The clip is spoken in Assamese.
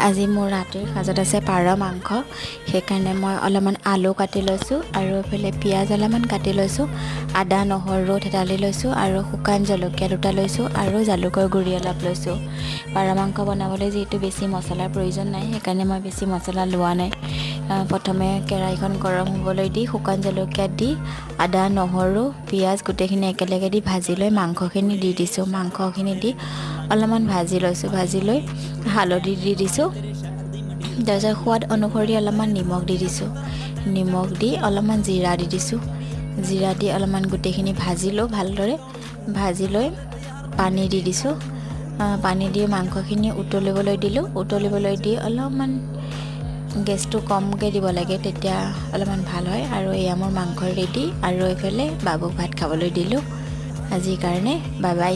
আজি মোৰ ৰাতিৰ সাজত আছে পাৰ মাংস। সেইকাৰণে মই অলপমান আলু কাটি লৈছোঁ আৰু এইফালে পিঁয়াজ অলপমান কাটি লৈছোঁ, আদা নহৰু থেতালি লৈছোঁ আৰু শুকান জলকীয়া দুটা লৈছোঁ আৰু জালুকৰ গুড়ি অলপ লৈছোঁ। পাৰ মাংস বনাবলৈ যিহেতু বেছি মছলাৰ প্ৰয়োজন নাই, সেইকাৰণে মই বেছি মছলা লোৱা নাই। প্ৰথমে কেৰাহীখন গৰম হ'বলৈ দি শুকান জলকীয়া দি আদা নহৰু পিঁয়াজ গোটেইখিনি একেলগে দি ভাজি লৈ মাংসখিনি দি দিছোঁ। মাংসখিনি দি অলপমান ভাজি লৈছোঁ। ভাজি লৈ হালধি দি দিছোঁ। তাৰপিছত সোৱাদ অনুসৰি অলপমান নিমখ দি দিছোঁ। নিমখ দি অলপমান জিৰা দি দিছোঁ। জিৰা দি অলপমান গোটেইখিনি ভাজি লওঁ ভালদৰে। ভাজি লৈ পানী দি দিছোঁ। পানী দি মাংসখিনি উতলিবলৈ দিলোঁ। উতলিবলৈ দি অলপমান গেছটো কমকৈ দিব লাগে, তেতিয়া অলপমান ভাল হয়। আৰু এয়া মোৰ মাংস ৰেডি। আৰু এইফালে বাবুক ভাত খাবলৈ দিলোঁ। আজিৰ কাৰণে বাই বাই।